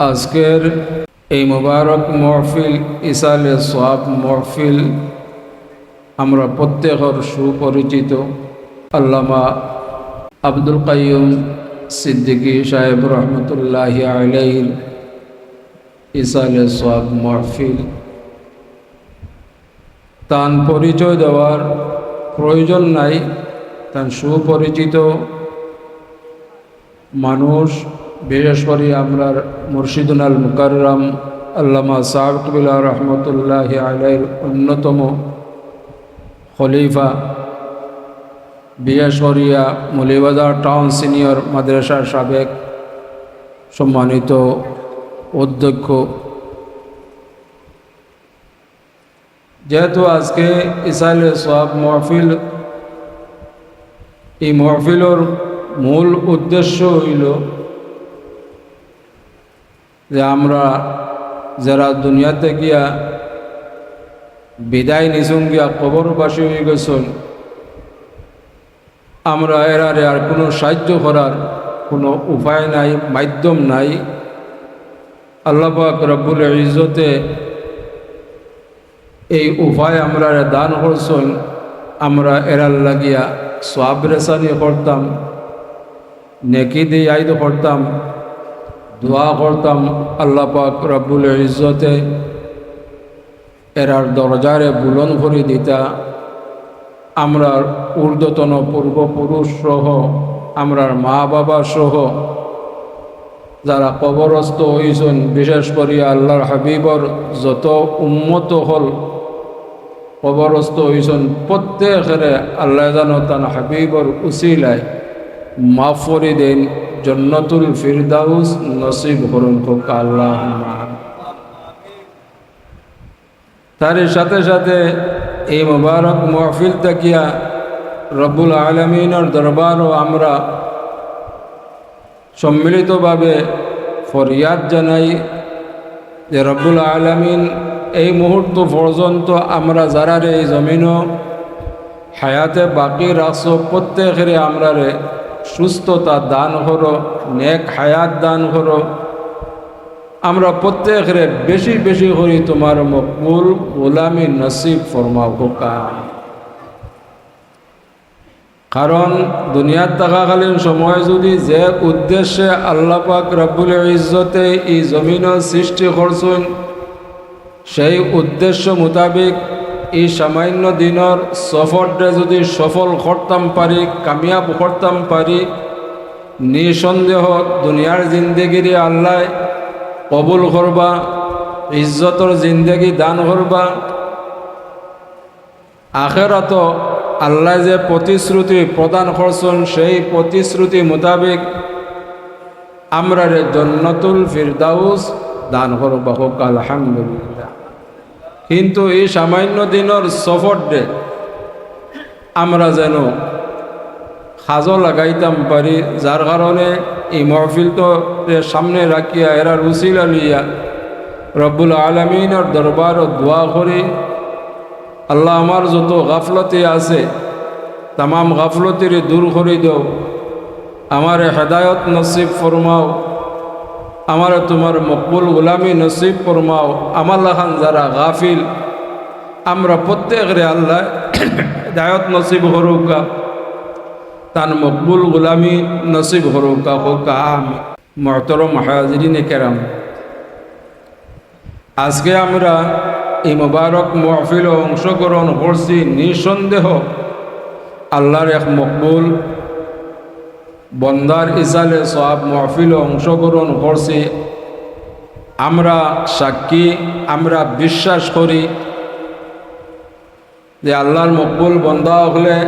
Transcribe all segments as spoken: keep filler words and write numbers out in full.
আজকের এই মোবারক মহফিল, ইসালে সওয়াব মহফিল, আমরা প্রত্যেকর সুপরিচিত আল্লামা আব্দুল কাইয়ুম সিদ্দিকী সাহেব রহমতুল্লাহি আলাইহির ইসালে সওয়াব মহফিল। তান পরিচয় দেওয়ার প্রয়োজন নাই, তান সুপরিচিত মানুষ, বিশেষ করি আমরার মুর্শিদুনাল মুকাররম আল্লামা সাহেব কিবলা রহমতুল্লাহি আলাইহির অন্যতম খলিফা, বিশেষ করিয়া মৌলভীবাজার টাউন সিনিয়র মাদ্রাসার সাবেক সম্মানিত অধ্যক্ষ। যেহেতু আজকে ইসালে সওয়াব মহফিল, এই মহফিলর মূল উদ্দেশ্য অইলো যে আমরা যেরা দুনিয়াতে গিয়া বিদায় নিছুন গিয়া কবরবাসী অইগেছইন, আমরা এরারে আর কুনু সাহায্য করার কুনু উপায় নাই, মাধ্যম নাই। আল্লাহ পাক রব্বুল ইজ্জতে এই উপায় আমরারে দান করছইন, আমরা এরার লাগিয়া সওয়াব রেসানি করতাম, নেকি দিয়া আইদ করতাম, দোয়া করতাম। আল্লাহ পাক রব্বুল ইজ্জতে এরার দরজারে বুলন্দ করি দিতা। আমরার ঊর্ধ্বতন পূর্বপুরুষ সহ, আমরার মা বাবা সহ যারা কবরস্থ অইছইন, বিশেষ করি আল্লাহর হাবিবর যত উম্মত অকল কবরস্থ অইছইন, প্রত্যেকরে আল্লাহ যেন তান হাবিবর উসিলায় মাফ করি দেইন, জন্নতুল ফিরদাউস নসিব করুন, কউক্কা আল্লাহুম্মা আমিন। তার সাথে সাথে এই মোবারক মহফিল থাকিয়া রব্বুল আলামিনর দরবারও আমরা সম্মিলিতভাবে ফরিয়াদ জানাই যে রব্বুল আলামিন, এই মুহূর্ত পর্যন্ত আমরা যারারে এই জমিনো হায়াতে বাকি রাখছো, প্রত্যেকরে আমরারে সুস্থতা দান করো, নেক হায়াত দান করো। আমরা প্রত্যেকরে বেশি বেশি করি তোমার মকবুল গোলামি নসিব ফরমাও, কউক্কা। কারণ দুনিয়াত থাকাকালীন সময় যদি যে উদ্দেশ্যে আল্লাহ পাক রব্বুল ইজ্জতে এই জমিনো সৃষ্টি করছইন, সেই উদ্দেশ্য মোতাবেক এই সামান্য দিনর সফররে যদি সফল করতাম পারি, কামিয়াব করতাম পারি, নিঃসন্দেহ দুনিয়ার জিন্দেগিরে আল্লাহ কবুল করবা, ইজ্জতর জিন্দেগি দান করবা। আখেরাতো আল্লাহ যে প্রতিশ্রুতি প্রদান করছইন, সেই প্রতিশ্রুতি মোতাবেক আমরারে জন্নতুল ফিরদাউস দান করবা, কউক্কা আলহামদুলিল্লাহ। কিন্তু এই সামান্য দিনর সফররে আমরা যেন কাজো লাগাইতাম পারি, যার কারণে এই মহফিলটারে সামনে রাখিয়া এরার উসিলা লইয়া রব্বুল আলামিনর দরবারো দোয়া করি, আল্লাহ, আমার যত গাফলতি আছে, তামাম গাফলতিরে দূর করি দেও, আমারে হেদায়ত নসিব ফরমাও, আমারে তোমার মকবুল গোলামি নসিব ফরমাও। আমার লাখান যারা গাফিল, আমরা প্রত্যেকরে আল্লাহ হেদায়ত নসিব করউক্কা, তান মকবুল গোলামি নসিব করউক্কা, কউক্কা আমিন। মুহতারাম হাজিরিনে কেরাম, আজকে আমরা এই মোবারক মহফিলো অংশগ্রহণ করছি, নিঃসন্দেহ আল্লাহর এক মকবুল বন্দার ইসালে সওয়াব মহফিলো অংশগ্রহণ করছি। আমরা সাক্ষী, আমরা বিশ্বাস করি যে আল্লাহর মকবুল বন্দা অকলে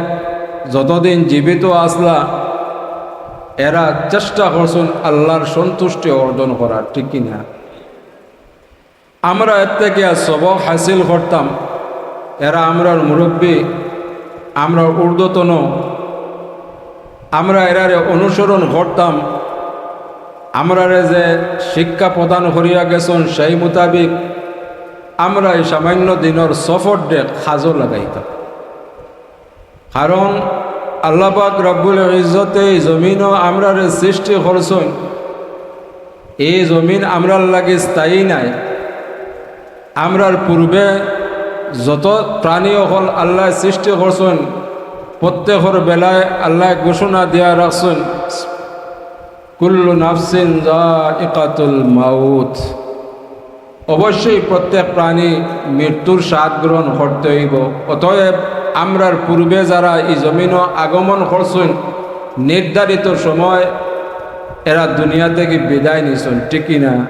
যতদিন জীবিত আছলা, এরা চেষ্টা করছইন আল্লাহর সন্তুষ্টি অর্জন করার, ঠিক কি না? আমরা এর থাকি আর সবক হাসিল করতাম, এরা আমরার মুরব্বি, আমরার ঊর্ধ্বতন, আমরা এরারে অনুসরণ করতাম, আমরারে যে শিক্ষা প্রদান করিয়া গেছইন সেই মোতাবিক আমরা এই সামান্য দিনর সফররে কাজো লাগাইতাম। কারণ আল্লাহ পাক রব্বুল ইজ্জতে এই জমিনো আমরারে সৃষ্টি করছইন, এই জমিন আমরার লাগি স্থায়ী নায়। আমরার পূর্বে যত প্রাণী অকল আল্লায় সৃষ্টি করছইন, প্রত্যেকর বেলায় আল্লায় ঘোষণা দিয়া রাখছইন, "কুল্লু নাফসিন যায়িকাতুল মাউত।" অবশ্যই প্রত্যেক প্রাণী মৃত্যুর স্বাদ গ্রহণ করতে অইবো। অতএব আমরার পূর্বে যারা এই জমিনো আগমন করছইন, নির্ধারিত সময় এরা দুনিয়া থাকি বিদায় নিছইন, ঠিক কি না?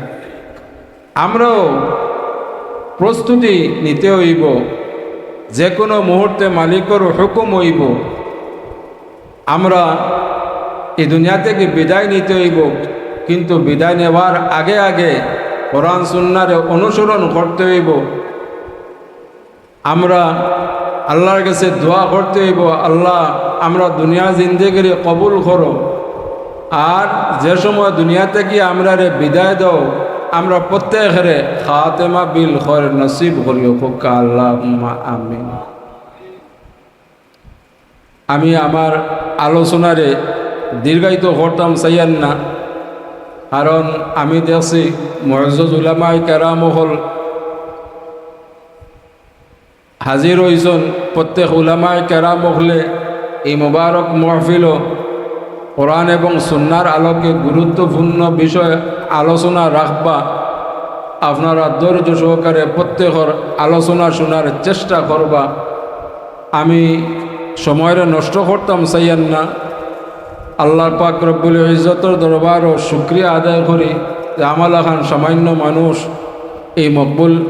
আমরাও প্রস্তুতি নিতে অইবো, যে কোনো মুহূর্তে মালিকর হুকুম অইবো। আমরা এই দুনিয়া থাকি বিদায় নিতে অইবো, কিন্তু বিদায় নেওয়ার আগে আগে কোরআন সুন্নারে অনুসরণ করতে অইবো। আমরা আল্লাহর কাছে দোয়া করতে অইবো, "আল্লাহ, আমরা দুনিয়ার জিন্দেগিরে কবুল করো, আর যে সময় দুনিয়া থাকি আমরারে বিদায় দাও, আমরা প্রত্যেকরে খাতেমা বিল খৈর নসিব করিও।" কউক্কা আল্লাহুম্মা আমিন। আমি আমার আলোচনারে দীর্ঘায়িত করতাম চাইয়ার না, কারণ আমি দেখছি মুআজ্জাজ উলামায়ে কেরাম অকল হাজির অইছইন। প্রত্যেক উলামায়ে কেরাম অকলে এই মোবারক মাহফিলো কোরআন এবং সুন্নার আলোকে গুরুত্বপূর্ণ বিষয় আলোচনা রাখবা। আপনারা ধৈর্য সহকারে প্রত্যেকর আলোচনা শোনার চেষ্টা করবা। আমি সময়রে নষ্ট করতাম চাইয়ার না। আল্লাহ পাক রব্বুল ইজ্জতর দরবারও শুকরিয়া আদায় করি যে আমার লাখান সামান্য মানুষ এই মকবুল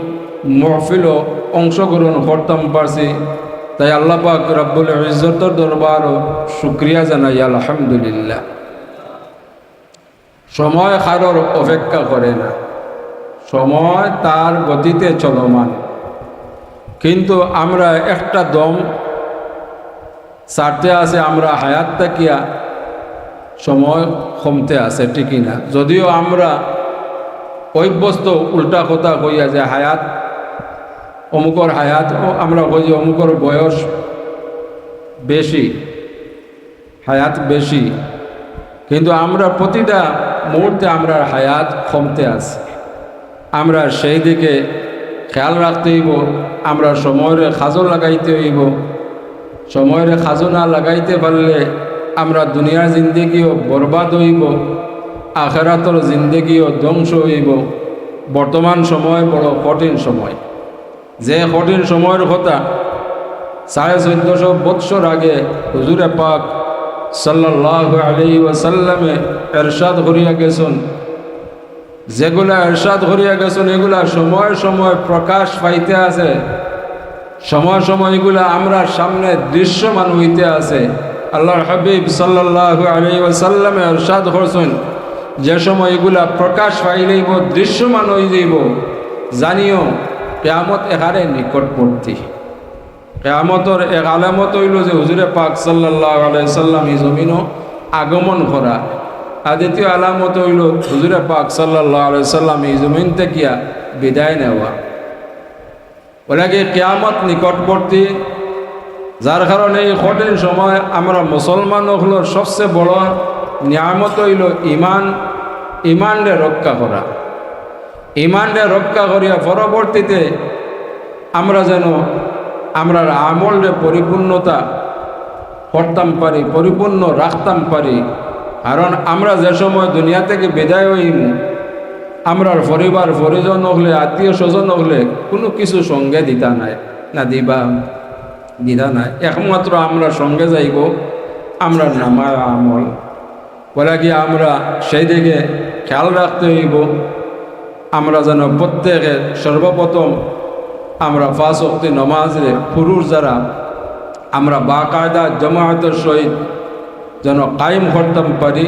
মাহফিলো অংশগ্রহণ করতাম পারছি, তাই আল্লাহ পাক রব্বুল ইজ্জতর দরবারও শুকরিয়া জানাই, আলহামদুলিল্লাহ। সময় কারোর অপেক্ষা করে না, সময় তার গতিতে চলমান। কিন্তু আমরা একটা দম ছাড়তে আছে, আমরা হায়াত থাকিয়া সময় কমতে আছে, ঠিক কি না? যদিও আমরা অভ্যস্ত উল্টা কথা কইয়া যে হায়াত, অমুকর হায়াত, ও আমরা কই যে অমুকর বয়স বেশি, হায়াত বেশি, কিন্তু আমরা প্রতিটা মুহূর্তে আমরার হায়াত কমতে আছে। আমরা সেই দিকে খেয়াল রাখতে অইবো, আমরা সময়রে কাজো লাগাইতে অইবো। সময়রে কাজো না লাগাইতে পারলে আমরা দুনিয়ার জিন্দেগিও বরবাদ অইবো, আখেরাতর জিন্দেগিও ধ্বংস অইবো। বর্তমান সময় বড় কঠিন সময়। যে কঠিন সময়র কথা সাড়ে চোদ্দশো বৎসর আগে হুজুরে পাক সাল্লাল্লাহু আলাইহি ওয়াসাল্লামে এরশাদ করিয়া গেছইন, যেগুলা এরশাদ করিয়া গেছইন, এগুলা সময় সময় প্রকাশ পাইতে আছে, সময় সময় এগুলা আমরার সামনে দৃশ্যমান অইতে আছে। আল্লাহর হাবিব সাল্লাল্লাহু আলাইহি ওয়াসাল্লামে এরশাদ করছইন, যে সময় এগুলা প্রকাশ পাইলাইবো, দৃশ্যমান অইযাইবো, জানিও কিয়ামত একেবারে নিকটবর্তী। কিয়ামতর এক আলামত অইলো যে হুজুরে পাক সাল্লাল্লাহু আলাইহি ওয়াসাল্লাম ই জমিনো আগমন করা। আর দ্বিতীয় আলামত অইলো হুজুরে পাক সাল্লাল্লাহু আলাইহি ওয়াসাল্লাম ই জমিন থাকিয়া বিদায় নেওয়া। অলাগি কিয়ামত নিকটবর্তী, যার কারণে এই কঠিন সময় আমরা মুসলমান অকলর সবচেয়ে বড় নিয়ামত অইলো ইমান, ইমানরে রক্ষা করা। ইমানরে রক্ষা করিয়া পরবর্তীতে আমরা যেন আমরার আমলরে পরিপূর্ণতা করতাম পারি, পরিপূর্ণ রাখতাম পারি। কারণ আমরা যে সময় দুনিয়া থাকি বিদায় অইমু, আমরার পরিবার পরিজন অকলে, আত্মীয় স্বজন অকলে কুনু কিছু সঙ্গে দিতা নায়, না দিবা, দিতা নায়। একমাত্র আমরার সঙ্গে যাইবো আমরার নামায় আমল। অলাগি আমরা সেই দিকে খেয়াল রাখতে অইবো। আমরা যেন প্রত্যেকে সর্বপ্রথম আমরা পাঁচ ওয়াক্ত নমাজরে পুরুষ যারা আমরা বাকায়দা জামায়াতর সহিত যেন কায়েম করতাম পারি।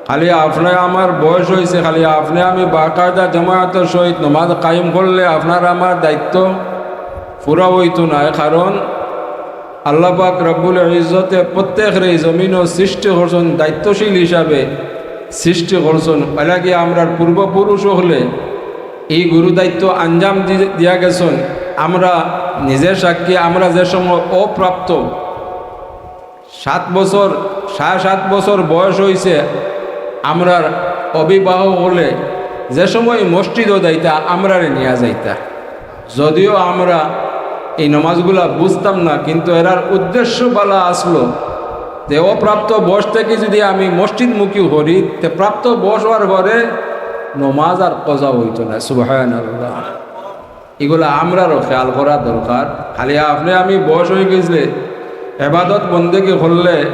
খালি আপনে আমার বয়স অইছে, খালি আপনে আমি বাকায়দা জামায়াতর সহিত নমাজ কায়েম করলে আপনার আমার দায়িত্ব পুরা অইতো নায়, কারণ আল্লাহ পাক রব্বুল ইজ্জতে প্রত্যেকরে ই জমিনো সৃষ্টি করছইন, দায়িত্বশীল হিসাবে সৃষ্টি করছইন। অলাগি আমরার পূর্বপুরুষ অকলে ই গুরু দায়িত্ব আঞ্জাম দি-, দিয়া গেছইন। আমরা নিজে সাক্ষী, আমরা যে সময় অপ্রাপ্ত, সাত বছর, সাড়ে সাত বছর বয়স অইছে, আমরার অভিভাবক অকলে যে সময় মসজিদো যাইতা, আমরারে নিয়া যাইতা। যদিও আমরা এই নমাজগুলা বুঝতাম না, কিন্তু এরার উদ্দেশ্য ভালা আছলো। তে অপ্রাপ্ত বয়স থাকি যুদি আমি মসজিদমুখী করি, তে প্রাপ্ত বয়স অওয়ার পরে নমাজ আর কজা অইতো না। সুবহানাল্লাহ। ইগুলা আমরারও খেয়াল করা দরকার। খালি আপনে আমি বয়স অইগেছলে, এবাদত বন্দেগি করলে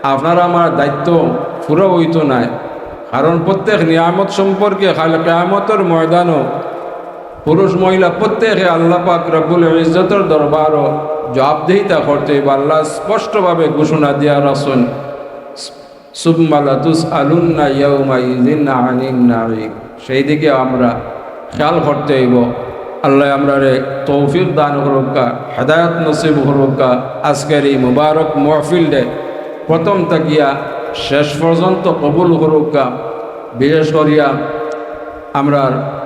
আপনার আমার দায়িত্ব পুরা অইতো নায়। কারণ প্রত্যেক নিয়ামত সম্পর্কে কাল কিয়ামতর ময়দানো পুরুষ মহিলা প্রত্যেকে আল্লাহ পাক রব্বুল ইজ্জতর দরবারো জবাবদিহিতা করতে অইবো। আল্লায় স্পষ্টভাবে ঘোষণা দিয়া রাখছইন, "সুম্মা লাতুসআলুন্না ইয়াউমাইযিন আনিন নাঈম।" সেই দিকে আমরা খেয়াল করতে অইবো। আল্লায় আমরারে তৌফিক দান করউক্কা, হেদায়েত নসিব করউক্কা। আজকের এই মুবারক মাহফিলরে প্রথম থাকিয়া শেষ পর্যন্ত কবুল করউক্কা। বিশেষ করিয়া আমরার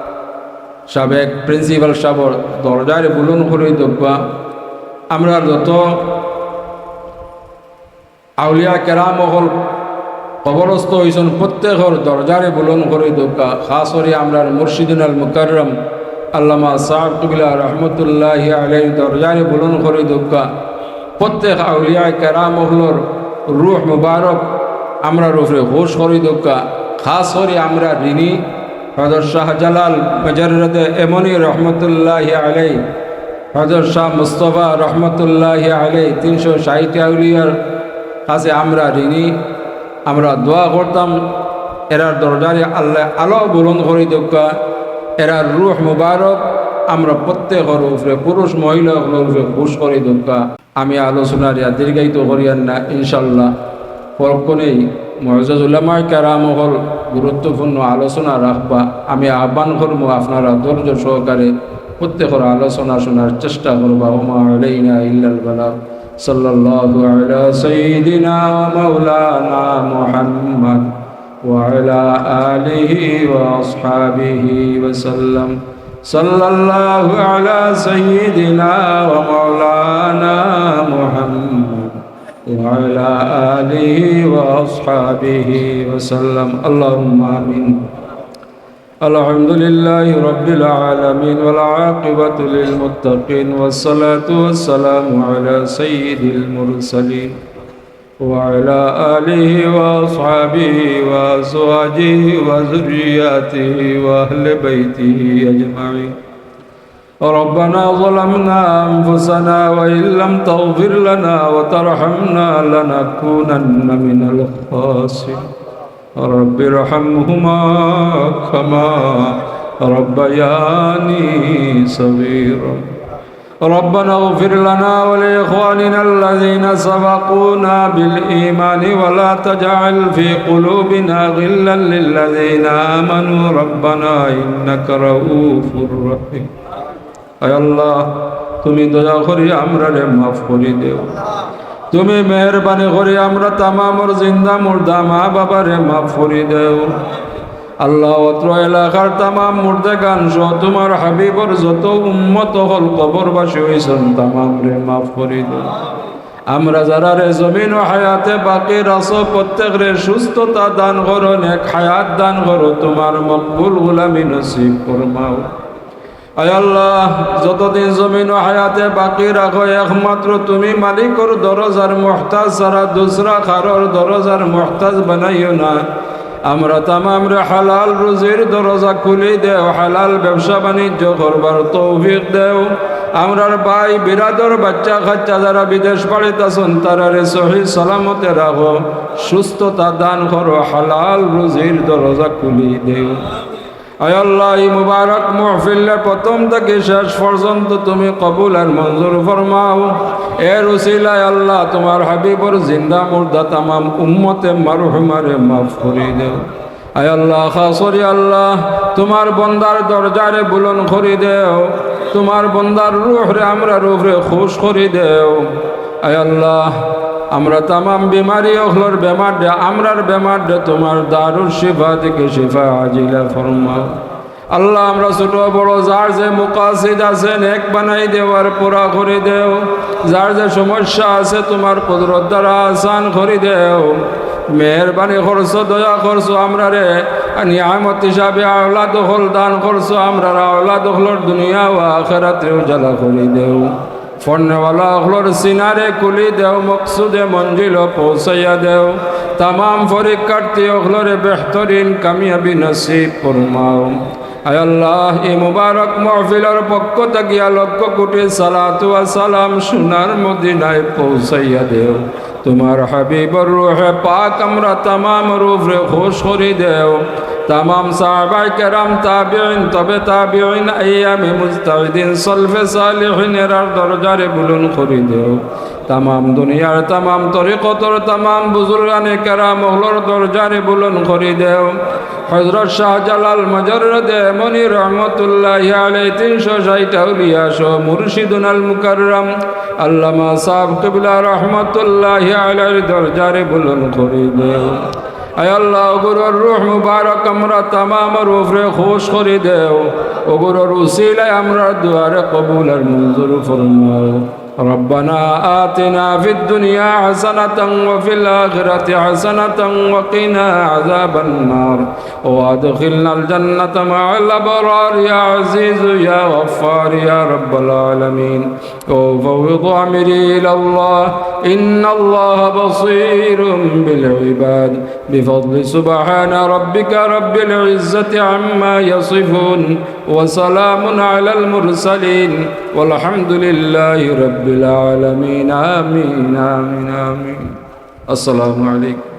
সাবেক প্রিন্সিপাল সাবর দরজারে বুলন্দ করি দেউক্কা। আমরার যত আউলিয়া কেরাম অকল কবরস্থ অইছইন, প্রত্যেকর দরজারে বুলন্দ করি দেউক্কা। খাস করি আমরার মুর্শিদুনাল মুকাররম আল্লামা সাহেব কিবলা রহমতুল্লাহি আলাইহির দরজারে বুলন্দ করি দেউক্কা। প্রত্যেক আউলিয়া কেরাম অকলর রুহ মুবারক আমরার উপরে খুশ করি দেউক্কা। খাস করি আমরা ঋণী হযরত শাহজালাল মুজাররদে ইয়ামনি রহমতুল্লাহি আলাইহি, হযরত শাহ মুস্তফা রহমতুল্লাহি আলাইহি, তিনশো ষাইট আউলিয়ার কাছে আমরা ঋণী। আমরা দোয়া করতাম, এরার দরজারে আল্লায় আলো বুলন্দ করি দেউক্কা, এরার রুহ মুবারক আমরা প্রত্যেকর উপরে, পুরুষ মহিলা অকলর উপরে খুশ করি দেউক্কা। আমি আলোচনারে আর দীর্ঘায়িত করিয়ার না, ইনশাআল্লাহ পরক্ষণেই মুআজ্জাজ উলামায়ে কেরাম অকল গুরুত্বপূর্ণ আলোচনা রাখবা। আমি আহ্বান করমু আপনারা ধৈর্য সহকারে প্রত্যেকর আলোচনা শোনার চেষ্টা করবা। ওমা আলাইনা ইল্লাল বালাগ। সাল্লাল্লাহু আলা সাইয়্যিদিনা ওয়া মাওলানা মুহাম্মদ ওয়া আলা আলিহি ওয়া আসহাবিহি ওয়া সাল্লাম। সাল্লাল্লাহু আলা সাইয়্যিদিনা ওয়া মাওলানা মুহাম্মদ ওয়া আলা আলিহি ওয়া আসহাবিহি ওয়া সাল্লাম। আল্লাহুম্মা আমিন। الحمد لله رب العالمين والعاقبة للمتقين والصلاة والسلام على سيد المرسلين وعلى آله وأصحابه وأزواجه وذرياته وأهل بيته أجمعين. ربنا ظلمنا أنفسنا وإن لم تغفر لنا وترحمنا لنكونن من الخاسرين. رب ارحمهما كما ربياني صغيرا. ربنا اغفر لنا ولإخواننا الذين سبقونا بالإيمان ولا تجعل في قلوبنا غلا للذين آمنوا ربنا إنك رؤوف رحيم. আয় আল্লাহ, তুমি দয়া করি আমরারে মাফ করি দেও। তুমি মেহেরবানি করি আমরা তামামর জিন্দা মুর্দা মা বাবারে মাফ করি দেও। আল্লাহ, অত্র এলাকার তামাম মুর্দেগান সহ তোমার হাবিবর যত উম্মত অকল কবরবাসী অইছইন, তামামরে মাফ করি দেও। আমরা যারারে জমিনো হায়াতে বাকি রাখছো, প্রত্যেকরে সুস্থতা দান করো, নেক হায়াত দান করো, তোমার মকবুল গোলামি নসিব ফরমাও। আয় আল্লাহ, যতদিন জমিনো হায়াতে বাকি রাখো, একমাত্র তুমি মালিকর দরজার মুহতাজ ছাড়া দুসরা কারোর দরজার মুহতাজ বানাইও না। আমরা তামামরে হালাল রুজির দরজা খুলি দেও, হালাল ব্যবসা বাণিজ্য করবার তৌফিক দেও। আমরার ভাই বিরাদর বাচ্চা কাচ্চা যারা বিদেশ বাড়িত আছইন, তারারে সহি সালামতে রাখো, সুস্থতা দান করো, হালাল রুজির দরজা খুলি দেও। আয় আল্লাহ, এই মুবারক মাহফিলরে প্রথম থাকি শেষ পর্যন্ত তুমি কবুল আর মঞ্জুর ফরমাও। এর উসিলায় আল্লাহ, তোমার হাবিবর জিন্দা মুর্দা তামাম উম্মতে মারহুমারে মাফ করি দেও। আয় আল্লাহ, খাস করি আল্লাহ, তোমার বন্দার দরজারে বুলন্দ করি দেও, তোমার বন্দার রুহরে আমরার উপরে খুশ করি দেও। আয় আল্লাহ, আমরা তামাম বিমারি অকলর বেমাররে, আমরার বেমাররে তোমার দারুশ শিফা থাকি শিফা আজিলা ফরমাও। আল্লাহ, আমরা ছোট বড় যার যে মুকাসিদ আছে, নেক বানাই দেও আর পুরা করি দেও। যার যে সমস্যা আছে, তোমার কুদরত দ্বারা আসান করি দেও। মেহেরবানি করছো, দয়া করছো, আমরারে নিয়ামত হিসাবে আওলাদ অকল দান করছো, আমরার আওলাদ অকলর দুনিয়া ও আখেরাতরে উজালা করি দেও। পড়নেওয়ালা অকলর সিনারে খুলি দেও, মকসুদে মঞ্জিলো পৌঁছাইয়া দেও। তামাম পরীক্ষার্থী অকলরে বেহতরিন কামিয়াবি নসিব ফরমাও। আয় আল্লাহ, এই মুবারক মাহফিলর পক্ষ থাকিয়া লক্ষ কোটি সালাতু ওয়া সালাম সোনার মদিনায় পৌঁছাইয়া দেও। তোমার হাবিবর রুহে পাক আমরা তামামর উপরে খুশ করি দেও। তামাম সাহাবায়ে কেরাম, তাবিঈন, তবে তাবিঈন, আইম্মায়ে মুজতাহিদিন, সলফে সালিহিন এরার দরজারে বুলন্দ করি দেও। তামাম দুনিয়ার তামাম তরিকতর তামাম বুজুর্গানে কেরাম অকলর দরজারে বুলন্দ করি দেও। হযরত শাহজালাল মুজাররদে ইয়ামনি রহমতুল্লাহি আলাইহি, তিনশো ষাইট আউলিয়া সহ মুর্শিদুনাল মুকাররম আল্লামা সাহেব কিবলা রহমতুল্লাহি আলাইহির দরজারে বুলন্দ করি দেও। আয় আল্লাহ, ওগুরর রুহ মুবারক আমরা তামামর উপরে খুশ করি দেও। ওগুরর উসিলায় আমরার দোয়ারে কবুল আর মঞ্জুর ফরমাও। ربنا آتنا في الدنيا حسنة وفي الآخرة حسنة وقنا عذاب النار وأدخلنا الجنة مع الأبرار يا عزيز يا غفار يا رب العالمين. أفوض أمري إلى الله إن الله بصير بالعباد. بفضل سبحان ربك رب العزة عما يصفون وسلام على المرسلين والحمد لله رب العالمين. آمين، آمين، آمين. السلام عليكم.